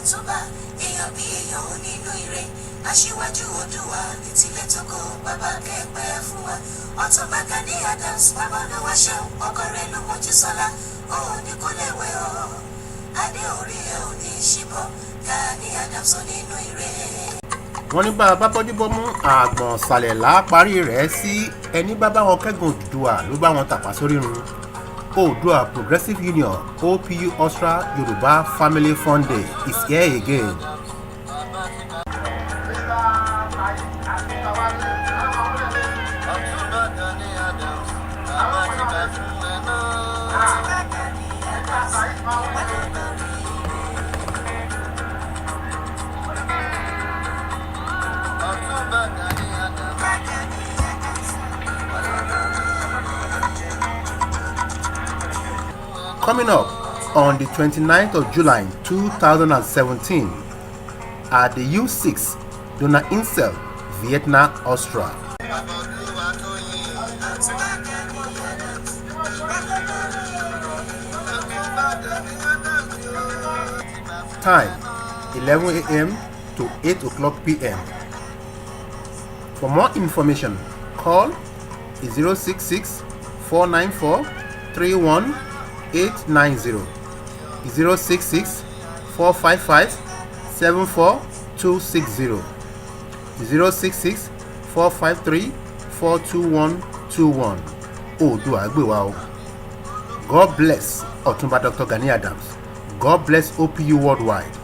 Ọ̀túnba èèyàn bí èèyàn onínú ire, aṣíwájú Oòduà ní tilẹ̀ tókò, bàbá kẹ́pẹ́ fún wa. Ọ̀túnba Gani Adams, bàbá olúwa ṣeun, ọkọ rẹ̀ ló Mojísọ́lá, òun ní kó lẹ́wẹ̀ o, adé orí ẹ̀ ò ní ṣíbọ̀. Gani Adams onínú ire. Wọ́n ní bá a bá bọ́jú bọ́mú àgbọ̀n ṣàlẹ̀ là á parí rẹ̀ sí. Ẹni bá bá wọn kẹ́gùn Odùduwà ló bá wọn tàpá sórírun. Oòduà Progressive Union, OPU Austria Yorùbá Family Fun Day is here again. Mr. Saheed àti Tawale, àwọn ọmọ ilé. Ọ̀túnba Gani Adams, bàbá ti bá fún ẹ náà. Ọ̀túnba Gani Adams, Saheed máa ń wọlé. olórí ire. Ọ̀túnba Gani Adams. Gani Adams, olórí ire. Coming up on the 29th of July 2017 at the U6 Donauinsel, Vienna, Austria. Bàbá olúwa tó yin. Ọ̀túnba Gani Adams, olórí ire. Ọ̀túnba Gani Adams yóò ti bá fún Time 11 a.m. to 8 o'clock p.m. For more information, call 066 494 31890, 066 455 74260, 066 453 42121. Oòduà gbè wá o. God bless Ọ̀túnba Dr. Gani Adams. God bless OPU worldwide.